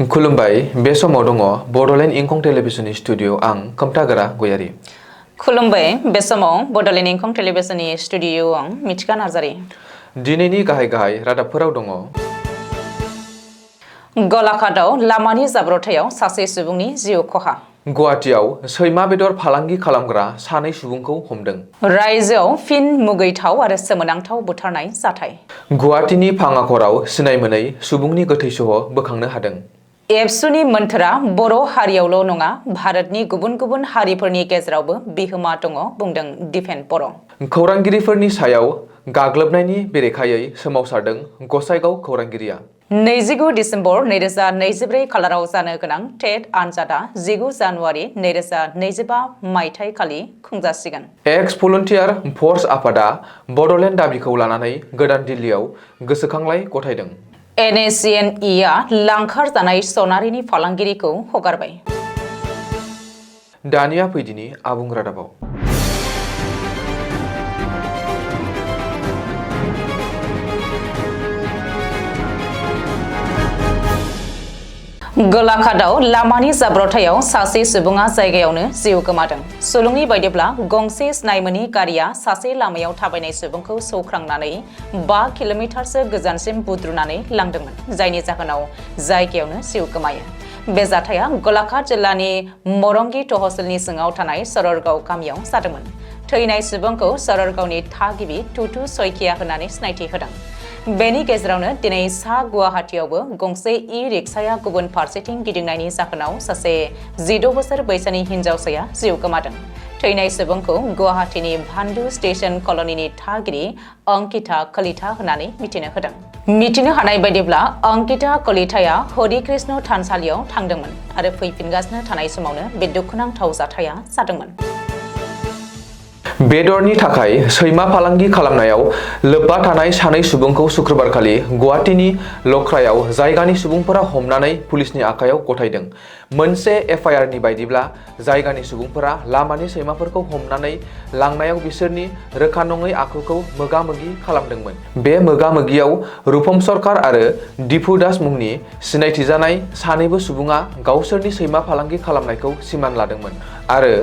खुलुमबाय बे समाव दङ बडलेण्ड इंखं टेलिभिजननि स्टुडिअ आं खोमथागोरा गयारि। खुलुमबाय बे समाव बडलेण्ड इंखं टेलिभिजननि स्टुडिअ आं मिथिका नार्जारि। दिनैनि गाहाय रादाबफोराव दङ गलाघाटआव लामानि जाब्रबथायाव सासे सुबुंनि जिउ खहा। गुवाहाटीआव सैमा बेदर फालांगि खालामग्रा सानै सुबुंखौ हमदों। रायजोआव फिन मुगैथाव आरो सोमोनांथाव बुथारनाय जाथाय। गुवाहाटीनि भाङाघराव सिनाय मोनै सुबुंनि गोथै सह बोखांनो हादों। एबसुनि मोन्थोरा बर' हारियावल' नङा भारतनि गुबुन गुबुन हारिफोरनि गेजेरावबो बिहोमा दङ बुंदों दिपेन बर'। खौरांगिरिफोरनि सायाव गाग्लोबनायनि बेरेखायै सोमावसारदों गसाइगाव खौरांगिरिया। 29 डिसेम्बर 2024 खालाराव जानो गोनां टेट आनजादा 19 जानुवारि 2025 मायथाइखालि खुंजासिगोन। एक्स भलुन्टियार फर्स आफादा बडलेण्ड दाबिखौ लानानै गोदान दिल्लीयाव गोसोखांलाय गथायदों। NACNE-आ लांखार जानाय सनारिनि फालांगिरिखौ हगारबाय। दानिया फैदिनि आबुं रादाबाव। गलाघाटआव लामानि जाब्रबथायाव सासे सुबुङा जायगायावनो जिउ गोमादों। सुलुंनि बायदिब्ला गंसे सिनायमोनि गारिया सासे लामायाव थाबायनाय सुबुंखौ सौख्रांनानै 5 किल'मिटारसो गोजानसिम बुद्रुनानै लांदोंमोन, जायनि जाहोनाव जायगायावनो जिउ गोमायो। बे जाथाया गलाघाट जिल्लानि मरंगी तहसिलनि सिङाव थानाय सररगाव गामियाव जादोंमोन। थैनाय सुबुंखौ सररगावनि थागिबि टुटु सयखिया होननानै सिनायथि होदों। बेनि गेजेरावनो दिनै सा गुवाहाटीआवबो गंसे इ-रिक्साया गुबुन फारसेथिं गिदिंनायनि जाहोनाव सासे 16 बोसोर बैसोनि हिन्जावसाया जिउ गोमादों। थैनाय सुबुंखौ गुवाहाटीनि भान्डु स्टेशन कल'निनि थागिरि अंकिता कलिता होननानै मिथिनो होदों। मिथिनो हानाय बायदिब्ला अंकिता कलिताया हरि कृष्ण थानसालियाव थांदोंमोन आरो फैफिनगासिनो थानाय समावनो बे दुखुनांथाव जाथाया जादोंमोन। बेदरनि थाखाय सैमा फालांगि खालामनायाव लोब्बा थानाय सानै सुबुंखौ शुक्रबारखालि गुवाहाटीनि लख्रायाव जायगानि सुबुंफोरा हमनानै पुलिसनि आखायाव गथायदों। मोनसे एफआइआरनि बायदिब्ला जायगानि सुबुंफोरा लामानि सैमाफोरखौ हमनानै लांनायाव बिसोरनि रोखा नङै आखुखौ मोगा-मोगि खालामदोंमोन। बे मोगा-मोगियाव रुपम सरकार आरो दिपु दास मुंनि सिनायथिजानाय सानैबो सुबुङा गावसोरनि सैमा फालांगि खालामनायखौ सिमान लादोंमोन आरो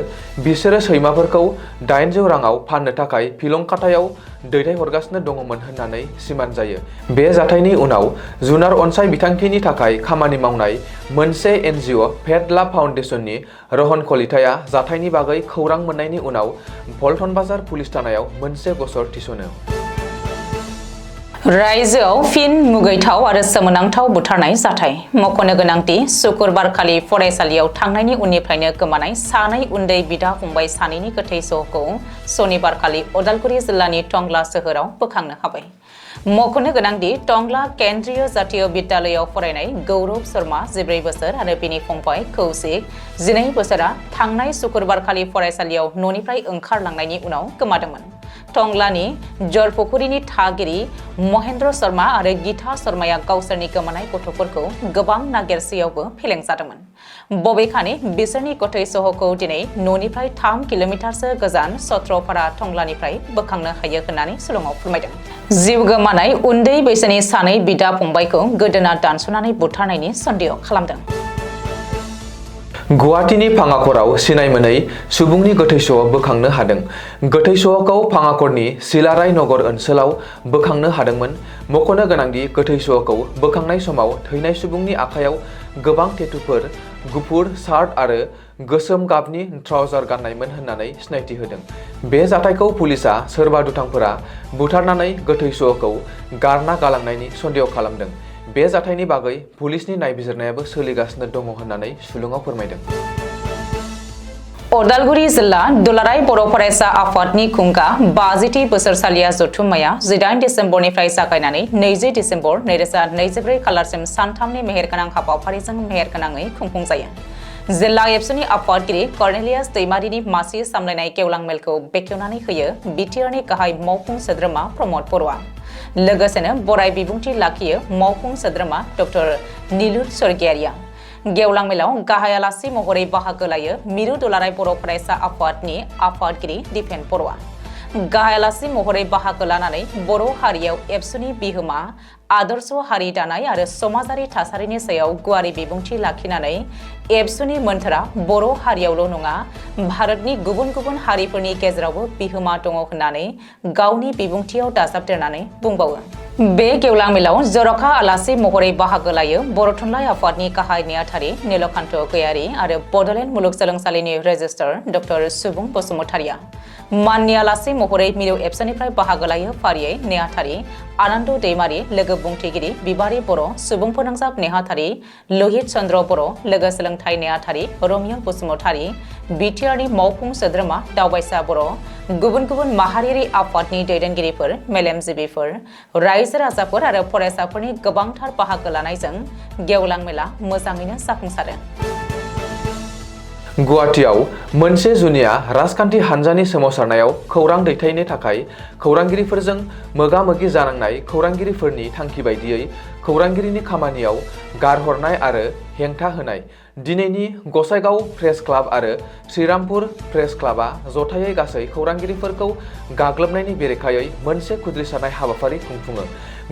बिसोरो सैमाफोरखौ 800 राङाव फाननो थाखाय फिलंकातायाव दैथायहरगासिनो दङमोन होननानै सिमान जायो। बे जाथायनि उनाव जुनार अनसाय बिथांखिनि थाखाय खामानि मावनाय मोनसे NGO पेट लाभ फाउन्डेशननि रहन कलिताया जाथायनि बागै खौरां मोननायनि उनाव पल्टन बाजार पुलिस थानायाव मोनसे गसर थिसनो। रायजोआव फिन मुगैथाव आरो सोमोनांथाव बुथारनाय जाथाय। मख'नो गोनांदि शुक्रबारखालि फरायसालियाव थांनायनि उननिफ्रायनो गोमानाय सानै उन्दै बिदा-फंबाय सानैनि गोथै सह'खौ सनिबारखालि उदालगुरि जिल्लानि टंला सोहोराव बोखांनो हाबाय। मख'नो गोनांदि टंला केन्द्रीय जातीय बिद्यालयआव फरायनाय गौरव शर्मा 14 बोसोर आरो बिनि फंबाय कौशिक 12 बोसोरा थांनाय शुक्रबारखालि फरायसालियाव न'निफ्राय ओंखारलांनायनि उनाव गोमादोंमोन। टंलानि जरपुखुरिनि थागिरि महेन्द्र शर्मा आरो गीता शर्माया गावसोरनि गोमानाय गथ'फोरखौ गोबां नागिरसेयावबो फेलें जादोंमोन। बबेखानि बिसोरनि गोथै सह'खौ दिनै न'निफ्राय 3 किल'मिटारसो गोजान सत्रपारा टंलानिफ्राय बोखांनो हायो होननानै सुलुङाव फोरमायदों। जिउ गोमानाय उन्दै बैसोनि सानै बिदा-फंबायखौ गोदोना दानस'नानै बुथारनायनि सन्देह खालामदों। गुवाहाटीनि भाङाघराव सिनाय मोनै सुबुंनि गोथै सह बोखांनो हादों। गोथै सहखौ भाङाघरनि सिलाराय नगर ओनसोलाव बोखांनो हादोंमोन। मख'नो गोनांदि गोथै सहखौ बोखांनाय समाव थैनाय सुबुंनि आखायाव गोबां टेटुफोर, गुफुर शार्ट आरो गोसोम गाबनि ट्राउजार गाननायमोन होननानै सिनायथि होदों। बे जाथायखौ पुलिसआ सोरबा दुथांफोरा बुथारनानै गोथै सहखौ गारना गालांनायनि सन्देह खालामदों। बे जाथायनि बागै पुलिसनि नायबिजिरनायाबो सोलिगासिनो दङ होननानै सुलुङाव फोरमायदों। उदालगुरि जिल्ला दुलाराय बर' फरायसा आफादनि खुंगा 50थि बोसोरसालिया जथुम्माया 18 डिसेम्बरनिफ्राय जागायनानै 20 डिसेम्बर 2024 खालारसिम सानथामनि मेहेरगोनां हाबाफारिजों मेहेरगोनाङै खुंफुंजायो। जिल्ला एबसुनि आफादगिरि कर्नेलियास दैमारिनि मासि सामलायनाय गेवलां मेलखौ बेखेवनानै होयो बिटिआरनि गाहाय मावफुं सोद्रोमा प्रमद बर'आ। लोगोसेनो बराय बिबुंथि लाखियो मावफुं सोद्रोमा डक्टर नीलुत स्वर्गियारिया। गेवलां मेलाव गाहाय आलासि महरै बाहागो लायो मिरु दुलाराय बर' फरायसा आफादनि आफादगिरि दिपेन बर'आ। गाहाय आलासि महरै बाहागो लानानै बर' हारियाव एबसुनि बिहोमा, आदर्श हारि दानाय आरो समाजारि थासारिनि सायाव गुवारै बिबुंथि लाखिनानै एबसुनि मोन्थोरा बर' हारियावल' नङा भारतनि गुबुन गुबुन हारिफोरनि गेजेरावबो बिहोमा दङ होननानै गावनि बिबुंथियाव दाजाबदेरनानै बुंबावो। बे गेवलां मेलाव जर'खा आलासि महरै बाहागो लायो बर' थुनलाइ आफादनि गाहाय नेहाथारि नीलकान्त गयारी आरो बड'लेण्ड मुलुगसोलोंसालिनि रेजिस्ट्रार डक्टर सुबुं बसुमतारिया। माननि आलासि महरै मिरु एबसुनिफ्राय बाहागो लायो फारियै नेहाथारि आनन्द दैमारि, लोगो बुंथिगिरि बिबारि बर', सुबुं फोनांजाब नेहाथारि लहित चन्द्र बर', लोगो सोलोंथाइ नेहाथारि रमिय बसुमतारि, बिटिआरनि मावफुं सोद्रोमा दावबायसा बर', गुबुन गुबुन माहारियारि आफादनि दैदेनगिरिफोर, मेलेमजिबिफोर, रायजो राजाफोर आरो फरायसाफोरनि गोबांथार बाहागो लानायजों गेवलां मेला मोजाङैनो जाफुंसारो। गुवाहाटीआव मोनसे जुनिया राजखान्थि हान्जानि सोमावसारनायाव खौरां दैथायनो थाखाय खौरांगिरिफोरजों मोगा-मोगि जानांनाय खौरांगिरिफोरनि थांखि बायदियै खौरांगिरिनि खामानियाव गारहरनाय आरो हेंथा होनाय। दिनैनि गसाइगाव प्रेस क्लाब आरो श्रीरामपुर प्रेस क्लाबा जथायै गासै खौरांगिरिफोरखौ गाग्लोबनायनि बेरेखायै मोनसे खुद्रिसारनाय हाबाफारि खुंफुङो।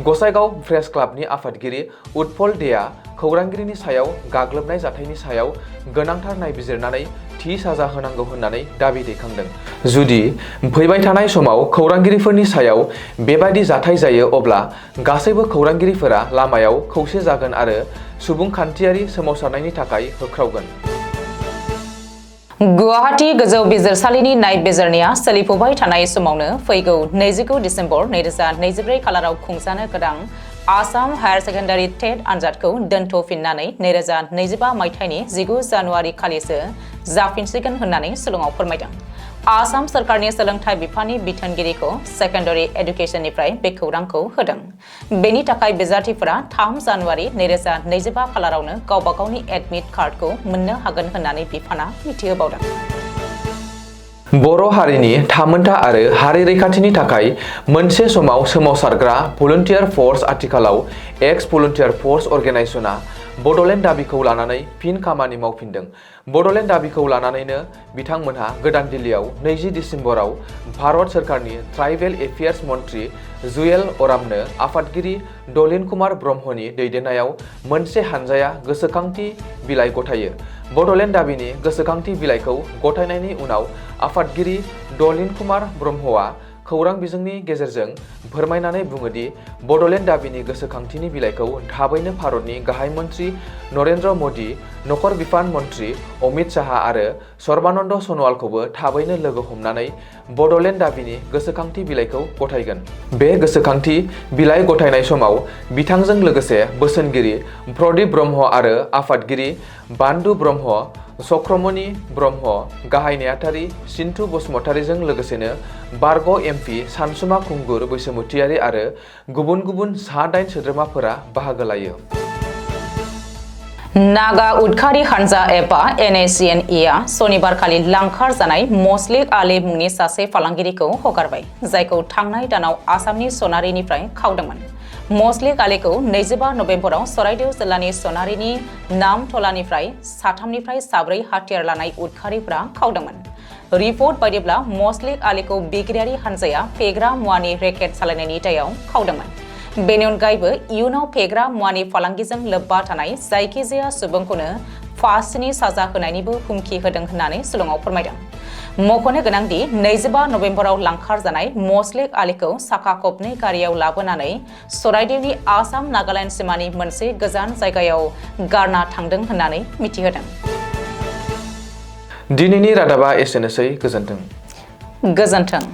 गसाइगाव प्रेस क्लाबनि आफादगिरि उत्पल देआ खौरांगिरिनि सायाव गाग्लोबनाय जाथायनि सायाव गोनांथार नायबिजिरनानै थि साजा होनांगौ होननानै दाबि दैखांदों। जुदि फैबाय थानाय समाव खौरांगिरिफोरनि सायाव बेबादि जाथाय जायो अब्ला गासैबो खौरांगिरिफोरा लामायाव खौसे जागोन आरो सुबुंखान्थियारि सोमावसारनायनि थाखाय होख्रावगोन। गुवाहाटी गोजौ बिजिरसालिनि नायबिजिरनाया सोलिफुबाय थानाय समावनो फैगौ 29 दिसेम्बर 2024 खालाराव खुंजानो गोनां आसाम हायार सेकेन्डारि टेट आनजादखौ दोनथ'फिननानै 2025 मायथाइनि 19 जानुवारि खालिसो जाफिनसिगोन होननानै शिलंआव फोरमायदों। आसाम सोरखारनि सोलोंथाइ बिफाननि बिथोनगिरिखौ सेकेन्डारि एडुकेसननिफ्राय बे खौरांखौ होदों। बेनि थाखाय बिजाथिफोरा 3 जानुवारि 2025 खालारावनो गावबा गावनि एडमिट कार्डखौ मोननो हागोन होननानै बिफाना मिथिहोबावदों। बर' हारिनि थामोनथा आरो हारि रैखाथिनि थाखाय मोनसे समाव सोमावसारग्रा भलुन्टियार फर्स आथिखालाव एक्स भलुन्टियार फर्स अर्गेनाइजेसना बड'लेण्ड दाबिखौ लानानै फिन खामानि मावफिनदों। बड'लेण्ड दाबिखौ लानानैनो बिथांमोनहा गोदान दिल्लीयाव 20 दिसेम्बराव भारत सोरखारनि ट्राइबेल एफेयार्स मन्त्रि जुएल अरामनो आफादगिरि दलिन कुमार ब्रह्मनि दैदेननायाव मोनसे हानजाया गोसोखांथि बिलाइ गथायो। बड'लेण्ड दाबिनि गोसोखांथि बिलाइखौ गथायनायनि उनाव आफादगिरि दलिन कुमार ब्रह्मआ खौरां बिजोंनि गेजेरजों फोरमायनानै बुङोदि बड'लेण्ड दाबिनि गोसोखांथिनि बिलाइखौ थाबैनो भारतनि गाहाय मन्त्रि नरेन्द्र मदि, नखर बिफान मन्त्रि अमित शाह आरो सर्बानन्द सन'वालखौबो थाबैनो लोगो हमनानै बड'लेण्ड दाबिनि गोसोखांथि बिलाइखौ गथायगोन। बे गोसोखांथि बिलाइ गथायनाय समाव बिथांजों लोगोसे बोसोनगिरि प्रदीप ब्रह्म आरो आफादगिरि बान्दु ब्रह्म, चक्रमणि ब्रह्म, गाहाय नेहाथारि सिन्थु बसुमतारिजों लोगोसेनो बारग' एमपि सानसुमा खुंगुर बैसोमुथियारि आरो गुबुन गुबुन सा-8 सोद्रोमाफोरा बाहागो लायो। नागा उदखारि हानजा एबा NACNE-आ सनिबारखालि लांखार जानाय मस्लिक आली मुंनि सासे फालांगिरिखौ हगारबाय, जायखौ थांनाय दानाव आसामनि सनारिनिफ्राय खावदोंमोन। मस्लिक आलीखौ 25 नबेम्बराव सराइदेउ जिल्लानि सनारिनि नामथलानिफ्राय साथामनिफ्राय साब्रै हाथियार लानाय उदखारिफोरा खावदोंमोन। रिपर्ट बायदिब्ला मस्लिक आलीखौ बिगियानारि हानजाया फेग्रा मुवानि रेकेट सालायनायनि दायाव खावदोंमोन। बेनि अनगायैबो इयुनाव फेग्रा मुवानि फालांगिजों लोब्बा थानाय जायखिजाया सुबुंखौनो फासिनि साजा होनायनिबो हुमखि होदों होननानै शिलंआव फोरमायदों। मख'नो गोनांदि 25 नबेम्बराव लांखार जानाय मस्लिक आलीखौ साखा खबनै गारियाव लाबोनानै सराइदेउनि आसाम नागालेण्ड सिमानि मोनसे गोजान जायगायाव गारना थांदों होननानै मिथिहोदों। दिनैनि रादाबा एसेनोसै। गोजोन्थों। गोजोन्थों।